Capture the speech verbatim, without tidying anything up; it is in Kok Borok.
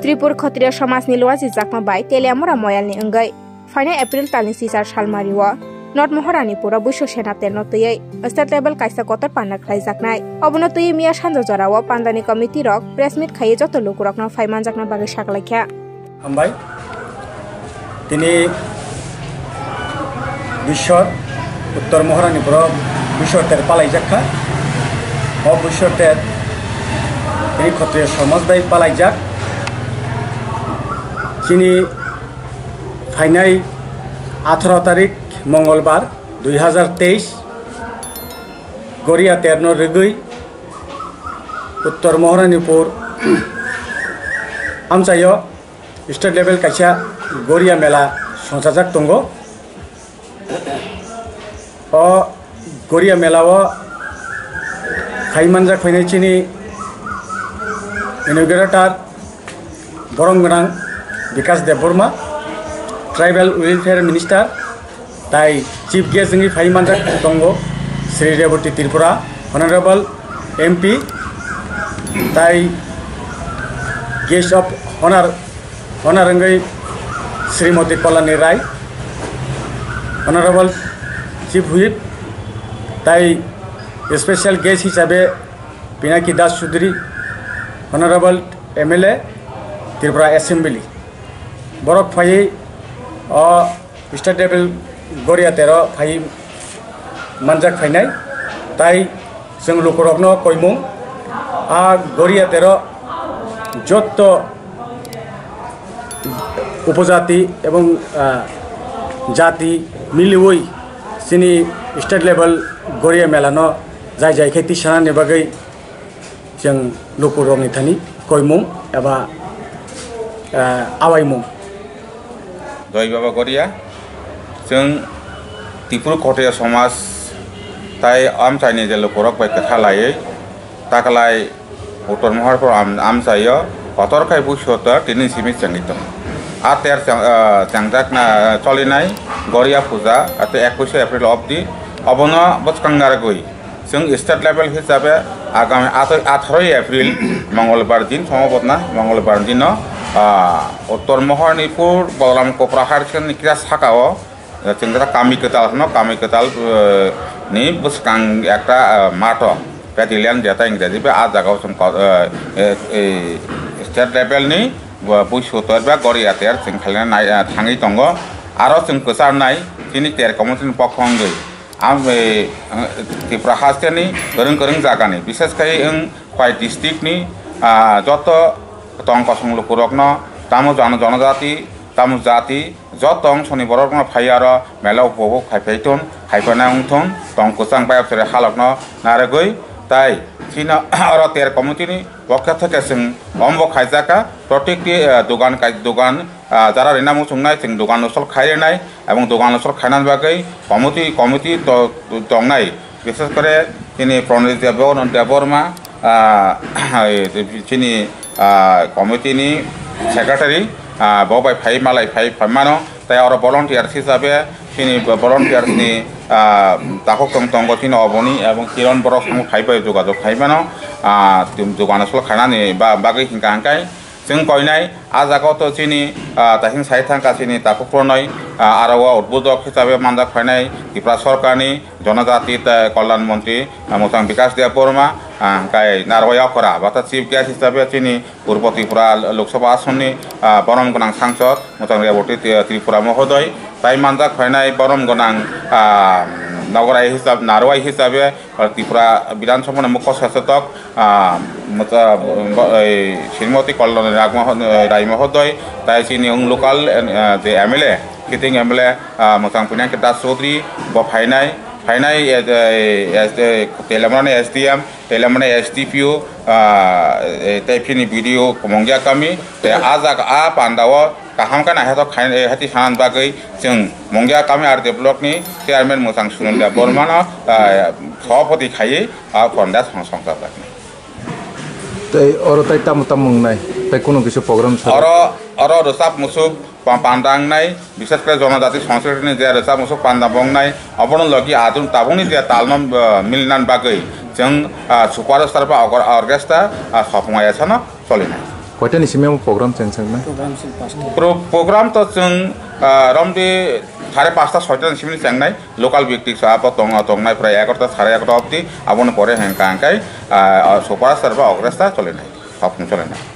Tripur Khotriya Somajni Luaji Chakma bai Teliamura Moyalni wngwi phainai April talni sisar salmario North Mohoranipuro Buiso Senaterno twiwi state level kaisa kotor panda khlaijaknai. Obono twiwi miya sanja jorao pandani committee rok press meet khaiwi joto lukurokno phai manjakna bagwi saklaikha. Hambai. Tini Biswar, Uttor Moharanipuro Biswar ter palaijak kha. O Biswar ter tini Khotriya Somaj bai palaijak. Chini phainai atharo tarik Mongolbar dui hazar teis Goria terno rigwi Uttor Moharanipur amchaio state level kaisa Goria mela songchajak tongo. O Goria mela o phai manjak phainai chini inaugurator borom gwnang Bikash Debbarma, Tribal Welfare Minister, tai chief guest wngwi phai manjak tongo Sri Rebati Tripura, Honorable M P, tai guest of honor, honor wngwi Srimati Kalani Rai, Honorable Chief Whip, tai special guest hisabe Pinaki Das Chaudhary, Honorable M L A, Tripura Assembly. Borok phaiwi o state level Goria tero phai manjak phainai. Tai chwng lukurokno koimung a Goria tero jotto upojati ebong, ah, jati miliwi chini state level Goria mela no jai jai khe tisanani bagwi chwng lukurokni thani koimung eba, ah, awaimung. Joi Baba Goria, chwng Tripura Khotriya Somaj tai amchaini je lukurok bai kwtha laiwi taklai Uttor Moharpur am-, amchaio kotor khai buisoter tini simi chengwi tongo. A ter cheng-, ah, chengjakna, ah, cholinai Goria puja, ate ekush April obdi, obono bwskang narwgwi chwng state level hisabe agami atoi atharoi April Mongolbar din, sombodna Mongolbar dino, ah, Uttor Moharnipur Balaram Kopra Higher Secondary ni kisa sakao, eh, chwng jata kami kwtal hwno, kami kwtal, eh, ni bwskang ekta, eh, mato pavilion jeta Ingreji bai, ah jagao chwng ko-, eh, eh, eh, state level ni bo-, buisoter ba Goria ter chwng khaina nai, eh, thangwi tongo. Aro chwng kwcharnai chini ter committee ni pokho wngwi. Ang, eh, Tripura hasteni kwrwng kwrwng jagani, bishes khai wng Khwai district ni, ah, joto tong kosong lukurokno, tamo jano-, jonojati, tamo jati, joto ongsoni borokno phai aro mela upobhog khai phai thun, khai phaina wng thun, tong kwchang bai absore halokno narwgwi, tai chino oro ter committee ni pokha theke chwng ombo khaijaka, protikti, ah, dogan kai-, dogan, ah, jara rina muchungnai chwng dogan usol khai rinai, ebong dogan usol khainani bagwi committee, committee to-, tongnai. Bishes kore chini Pranit Debor-, Debbarma, ah, chini, ah, committee ni secretary, ah, bo bai phai malai phai phaimano, tai oro volunteer hisabe chini volunteers ni, ah, takhuk tong tongo chini oboni, ebong Kiran borok samo phai bai jogajog khaimano, ah, dogan usol khainani ba-, bagwi hingka hingkai. Chwng koinai, ah jagao to chini, ah, taising sai thangkha chini takhuk pronoi, ah, aro o udbodhok hisabe manjak phainai Tripura Sorkarni Jonojati tei Kalyan Montri, ah, Mwchang Bikash Debbarma, ah, hwnkhe narwai okra bata chief guest hisabe chini Purbo Tripura Lok Sabha Asonni, ah, borom gwnang sangsod Mwchang Rebati Tri-, Tripura Mohodoi, tai manjak phainai borom gwnang, ah, nogorai hisab, narwai hisabe, Tripura Bidhan Sabhani Mukho Sachetok, ah, Mata-, bo-, ei, Srimati Kalyani Ragmoho-, Rai Mohodoi, tai chini wng local, eh, je M L A, sitting M L A, ah, Mwchang Pinang Das Chaudhary, bo phainai, phainai, eh, eh, eh, Teliamurani S D M, Teliamurani S D P O, ah, eh, tei phini B D O Mongya Kami, tei a jaga, a pandao kaham khe naithotok khai, eh, hati sanani bagwi chwng Mongya Kami R D block ni chairman Mwchang Sunil Debbarmano, ah, sabhapati khaiwi a panda song-, songchajak. Tei oro tai tamo tamo wngnai, tai kunu kisa program sa- Oro, oro rwchap musuk pa-, panda wngnai, bishes kore jonojati songskritini je rwchap musuk panda bo wngnai, obono logi adun tabukni je talno, ah, milinan bagwi chwng, ah, superstar ba orkestra, ah, sopung ayasano cholinai. Koitani simi omo program chengchaknai? Program sil pasta. Pro-, program to chwng, ah, romdi sare pasta soita ni simi chengnai, local byakti sa abo tong-, tongnai prai egarota sare egarota obdi, aboni pore hengka hengkai, ah, ah, superstar ba orchestra cholenai, hapung cholenai.